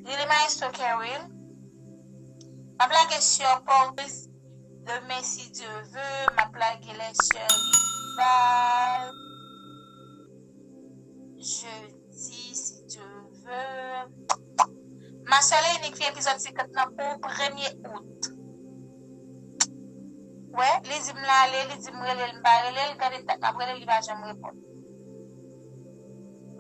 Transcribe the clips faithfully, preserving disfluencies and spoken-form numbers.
Li li Maestro Kerwin. M ap lage sè Pòtoprens demen si Dye ve, m ap lage lè sè Rival jedi si Dye ve. Ma sè Lenik fè epizòd senkant nan pou premye out. Wè, li di m l ale, li di m rele l, m pa rele l, gade dat m ap rele l, li pa janm reponn.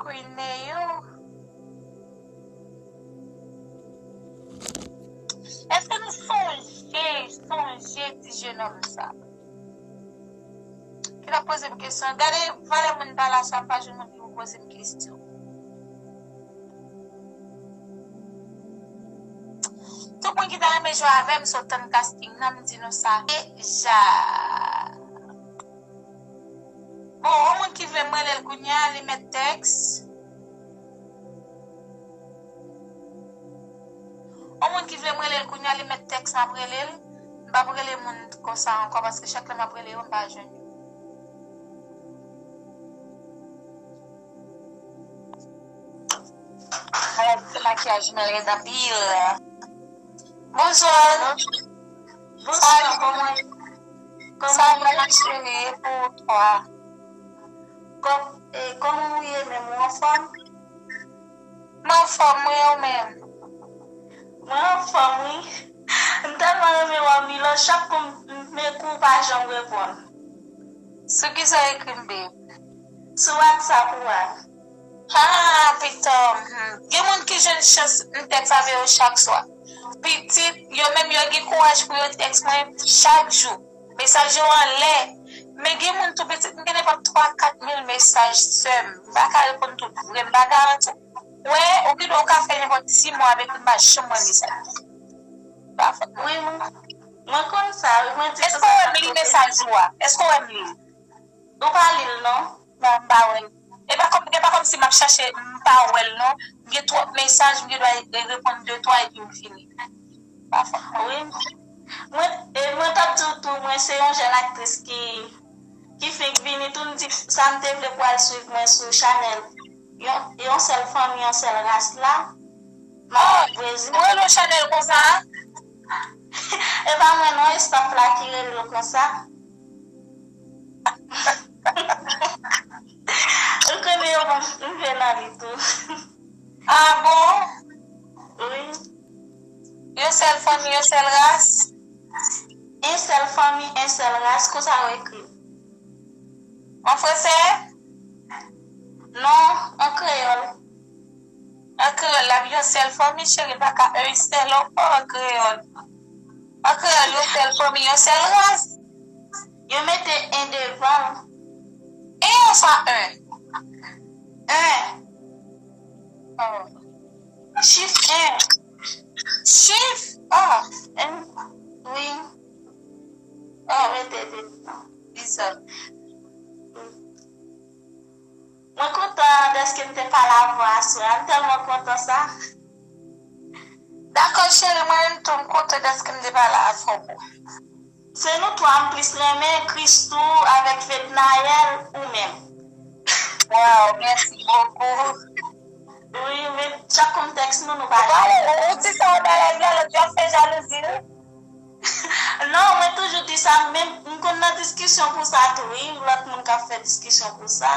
Queen Neyou. Èske nou sonje, sonje ti jenòm sa? Ki t ap poze m kesyon. Gade valè moun pa la sa, m pa jwenn moun ki pou poze m kesyon. Tout moun ki ta renmen jwe avè m sot tann casting nan, m di nou sa deja. Bon, yon moun ki vle m rele l kounye a, li met tèks. Yon moun ki vle m rele l kounye a, li met tèks, m ap rele l. M p ap rele moun konsa ankò, paske chak lè m ap rele yo, m pa jwenn yo. Ay, ti makiyaj mwen rèd anpil. Bonjou. Bonswa, kòman, kòman ou ye, cheri, e pou ou twa? Kòm, e, kòman ou ye menm, ou anfòm? Mwen anfòm, wi, ou menm? Mwen anfòm, wi. M tèlman renmen wè w, Milo, chak kou m, m ekou w pa janm reponn. Sou ki sa w ekri m, babe? Sou WhatsApp ou a. Ah, pitom. Hmm. Gen moun ki jwenn chans m tèks avè yo chak swa. Pitit, yo menm yo gen kouraj pou yo tèks mwen chak jou. Mesaj yo anlè. Men gen moun tou pitit, m gen nenpòt twa, kat mil mesaj sè m. M pa ka reponn tout vre, m pa garanti. Wè, ou gen dwa ou ka fè nenpòt sis mwa avèk li, m pa janm wè mesaj. Pa fòt mwen. Wi, mwen, mwen konn sa, wi, mwen di. Èske w wè m li mesaj ou a? Èske w wè m li? Ou pa li l non? Non, m pa wè l. E pa kòm, e pa kòmsi m ap chache, m pa wè l non. M gen twòp mesaj, m gen dwa reponn de twa epi m fini. Pa fòt mwen. Wi. Mwen, e mwen t ap di w tou, mwen se yon jèn aktris ki, ki fenk vini tou, m di sa m te vle pou al swiv mwen sou chanèl yon, yon sèl fanmi, yon sèl ras la. M ap viv Brezil. Ou rele yon chanèl konsa? E pa mwen non, e staff la ki rele l konsa. Ou konnen yo ban m vle nan li tou. Ah bon? Wi. Yon sèl fanmi, yon sèl ras? Yon sèl fanmi, yon sèl ras, konsa yo ekri. An fransè? Non, an kreyòl. An kreyòl, l ap yon sèl fanmi, cheri, pa ka yon sèl ankò an kreyòl. An kreyòl, yon sèl fanmi, yon sèl ras. Yo mete en devan l. En oswa un? Un. Oh. Chif en. Chif? Oh. En. Wi. Oh. Yo mete devan. Bizar. Mwen kontan dèske m te pale avè w aswè a. M tèlman kontan sa. Dakò, cheri, mwen menm tou, m kontan dèske m te pale avè w. Se nou twa m plis renmen, Christoo avèk Fednaelle, ou menm. Wow, merci beaucoup. Wi, men chak kou m tèks nou, nou pa janm. Ou, ou di sa anba live la, lòt yo ap fè jalouzi, wi. Non, mwen toujou di sa, men m konn nan diskisyon pou sa tou, wi. Lòt moun k ap fè diskisyon pou sa.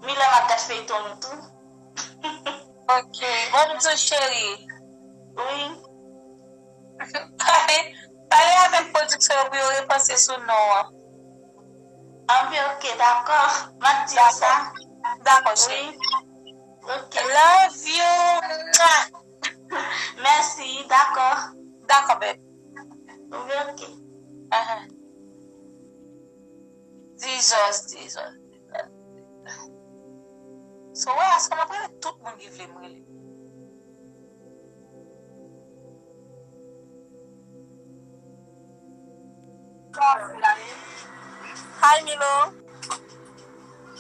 Milè m ap gad feyton nou tou. Ok. Bonjou, cheri. Wi. Pale, pale avèk pwodiksè yo pou yo repanse sou non an. Anben, ok, dakò. M ap di yo sa. Dakò, cheri. Wi. Ok. Love you. Mwa. Mèsi, dakò. Dakò, babe. Anben, ok. Ahan. Jesus, Jesus, Jesus. So, wè, aswè m ap rele tout moun ki vle m rele. Hi, Milo.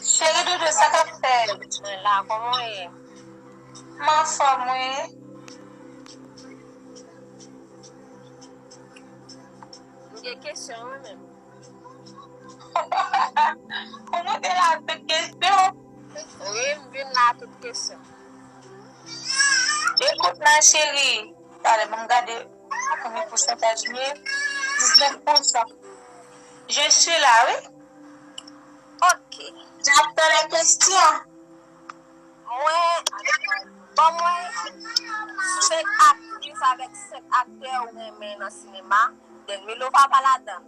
Cheri doudou, sa k ap fèt? Mwen la, kòman w ye? M anfòm, wi. M gen kesyon, mwen menm. Ou moute la ak tout kesyon? Wi, m vin la ak tout kesyon. Écoute, ma chérie. Talè, ban m gade konbyen pousantaj m ye. Diznèf pousan. Je suis là, wi. Ok. J'attends les questions. Mwen, ban mwen senk aktris avèk senk aktè ou renmen nan sinema. Then Milova pa ladan.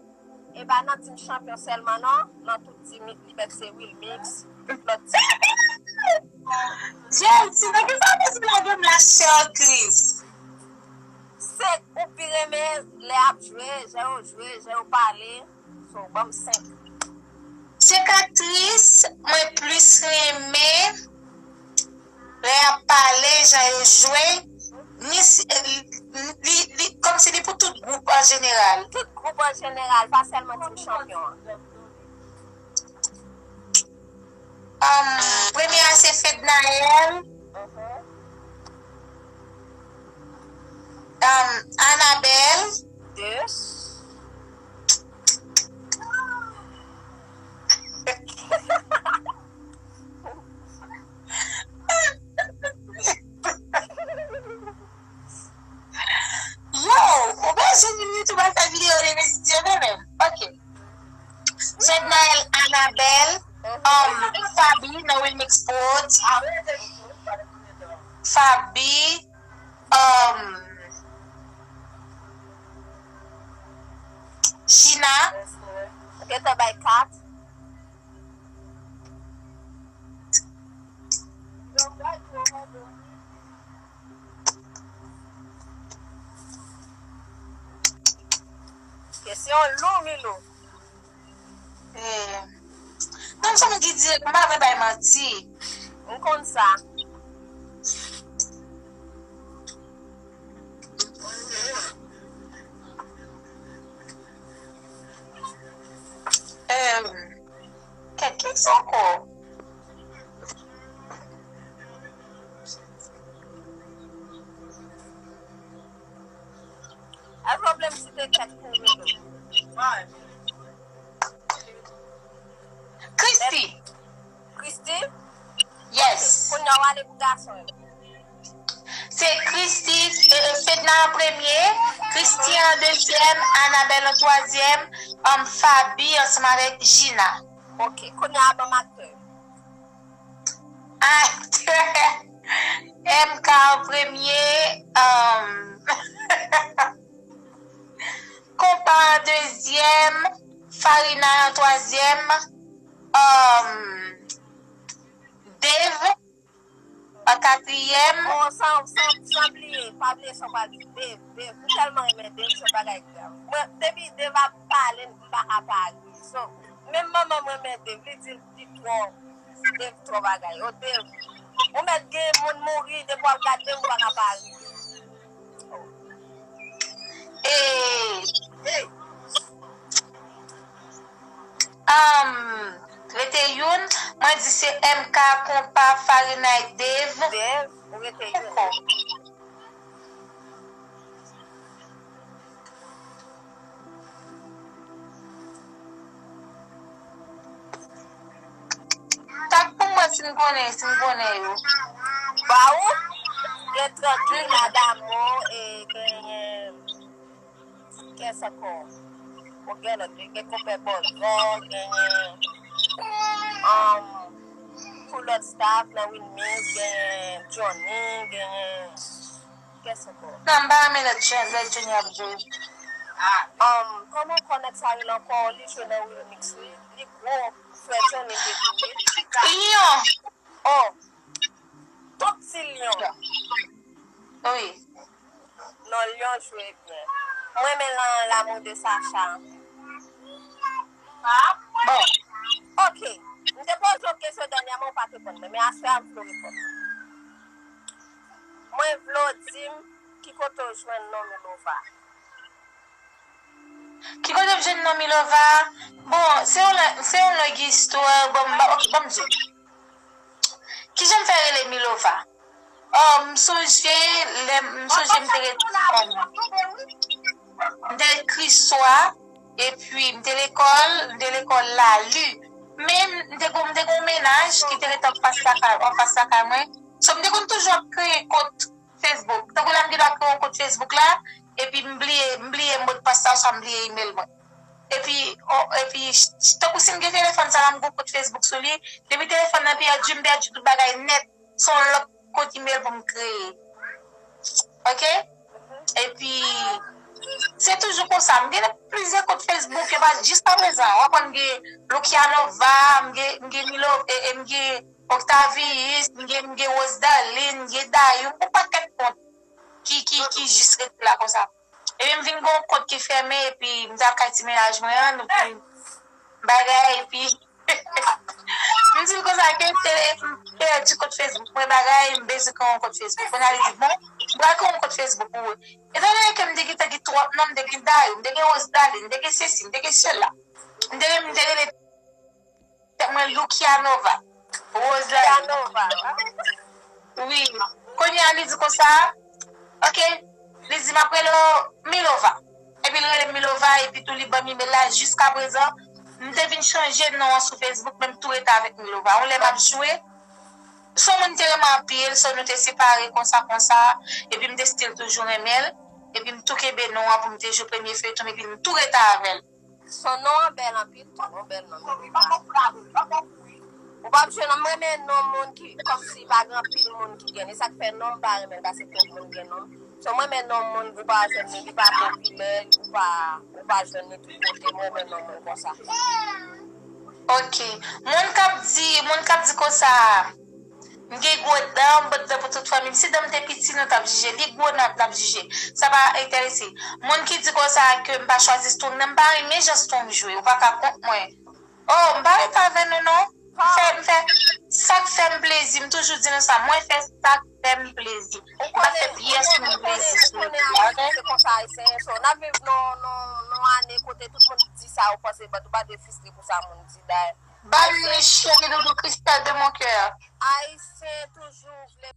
E pa nan Team Chanpyon sèlman non, nan tout team li, li mèt se Wilmix, tout lòt team. Jèl, si nan ki sa w bezwen lage m la, chè Kris? Senk ou pi renmen lè ap jwe, jan yo jwe, jan yo pale. So, ban m senk. Senk aktris mwen plis renmen lè y ap pale, jan yo jwe, ni si, li, li, li, kòmsi li pou tout gwoup an jeneral. Tout gwoup an jeneral, pa sèlman Team Chanpyon an. Um, premye a se Fednaelle. Mhm. Um, Annabelle. De. Yo, ou pa janm vin YouTube al fè videyo de mesye non menm. Ok. Fednaelle, Annabelle, um, Faby nan Wilmix Prod. Faby, um, Gina. Ou gentan bay kat. Kesyon lou, Milou. Eh, non, m sanm di dirèk, m pa vle bay manti. M konn sa. Eh, kèt, kisa ankò? Al pwoblèm si te kèt pou Milo. Christy. Christy? Yes. Ok, kounye a w ale pou gason yo. Se Christy, eh, eh, Fedna an premye, Christy an dezyèm, Annabelle an twazyèm, um, Faby ansanm avèk Gina. Ok, kounye a ban m aktè. Aktè, M K an premye, um, Konpa an dezyèm, Farina an twazyèm, um, Dave an katriyèm. Bon, san, san, san bliye, pa bliye sa w pral di Dave, Dave. M tèlman renmen Dave, se yon bagay grav. Mwen, depi Dave ap pale, m pa ka pa ri. So, menm manman m renmen Dave, li di li twò, Dave twò bagay. O Dave, ou mèt gen moun mouri, depi w ap gade Dave, ou pa ka pa ri. E, um, rete youn, mwen di se M K, Konpa, Farina, Dave. Dave, ou rete youn. Tag pou mwen si n konnen, si n konnen yo. Ba ou? Gen Tranquille, Adamo, e genyen, kiyès ankò? Bon, gen lòt, gen Konpè Bòzò, genyen, um, pou lòt staff nan Wilmix, genyen Johnny, genyen, kiyès ankò? Non, m pa renmen lè Jen-, lè Johnny ap jwe. Um, kòman kò nèg sa rele ankò? Li jwe nan Wilmix, wi. Li gwo, frè Johnny te touye. Lion. Oh. Tout ti Lion. Wi. Non, Lion jwe byen. Mwen renmen lan L'amour de Sacha. Bon. Ok. M te poze w kesyon dènyèman, ou pa t reponn mwen, men aswè a m vle w reponn mwen. Mwen vle w di m ki kote w jwenn non Milova. Ki kote m jwenn non Milova? Bon, se yon, se yon long istwa. Bon, m ba, ok, ban m di w. Kijan m fè rele Milova? Oh, m sonje, lè, m sonje m te ret, um, m te ret Kriswa, epi m te lekòl, m te lekòl Lali. Men m te gon, m te gon mennaj ki te ret anfas lakay, anfas lakay mwen. So, m te konn toujou ap kreye kont Facebook. Tankou la m gen dwa kreye yon kont Facebook la, epi m bliye, m bliye modpas la, oswa m bliye email mwen. Epi, o- epi, tankou si m gen telefòn sa la, m gen yon kont Facebook sou li, depi telefòn nan pèdi, m pèdi tout bagay nèt. Se yon lòt kont email pou m kreye. Ok? Epi, se toujou konsa. M gen plizyè kont Facebook, yo pa jiskaprezan. W ap wè m gen Lukianova, m gen, m gen Milo, e, e, m gen Octavius, m gen, m gen Rose Darlene, m gen Dayou, m gen yon pakèt kont ki, ki, ki jis rete la konsa. Epi m vin gen yon kont ki fèmen, epi m t al kay ti mennaj mwen an, nou vin bagay, epi m di l konsa ke m te m pèdi kont Facebook mwen bagay, m bezwen kreye yon kont Facebook. Kounye a li di, bon, m pral kreye yon kont Facebook pou ou. Etandone ke m te gentan gen twòp non, m te gen Dayou, m te gen Rose Darlene, m te gen sesi, m te gen sela. M te gen, m te rele tèt mwen Lukianova. Rose Darlene. Lukianova. Wi. Kounye a li di konsa, ok, li di m ap rele w Milova. Epi li rele m Milova, epi tou li ban m email la. Jiskaprezan, m te vin chanje non an sou Facebook, men m tou rete avèk Milova. Yon lè m ap jwe, se yon moun m te renmen anpil, so nou te separe konsa, konsa, epi m te still toujou renmen l, epi m tou kenbe non an pou m te jwe premye feyton, epi m tou rete avè l. Son non an bèl anpil tou, yon bèl non. Ou p ap jwenn non, m renmen non moun ki, kòmsi pa gen anpil moun ki gen. E sa k fè non m pa renmen l, paske tout moun gen non. So, m renmen non moun, ou pa jwenn li, li pa popilè, ou pa, ou pa jwenn li tout kote. M renmen non moun konsa. Ok. Moun k ap di, moun k ap di konsa, m gen gwo dan, m bòt dan pou tout fanmi m. Si dan m te piti, nou t ap jije. Li gwo, n ap, n ap jije. Sa pa enterese. Moun ki di konsa ke m pa chwazi Strong nan, m pa renmen jan Strong jwe. Ou pa ka kont mwen. Oh, m pa rete avè nou, non. M fè, m fè sa k fè m plezi. M toujou di nou sa. Mwen fè sa k fè m plezi. M pa fè pyès moun plezi sou YouTube la, ok? Se konsa Ayisyen ye. So, n ap viv nan, nan, nan ane kote tout moun di sa yo panse, but ou pa dwe fristre pou sa moun di. Ban m cheri doudou Christelle de mon cœur. Ayisyen toujou vle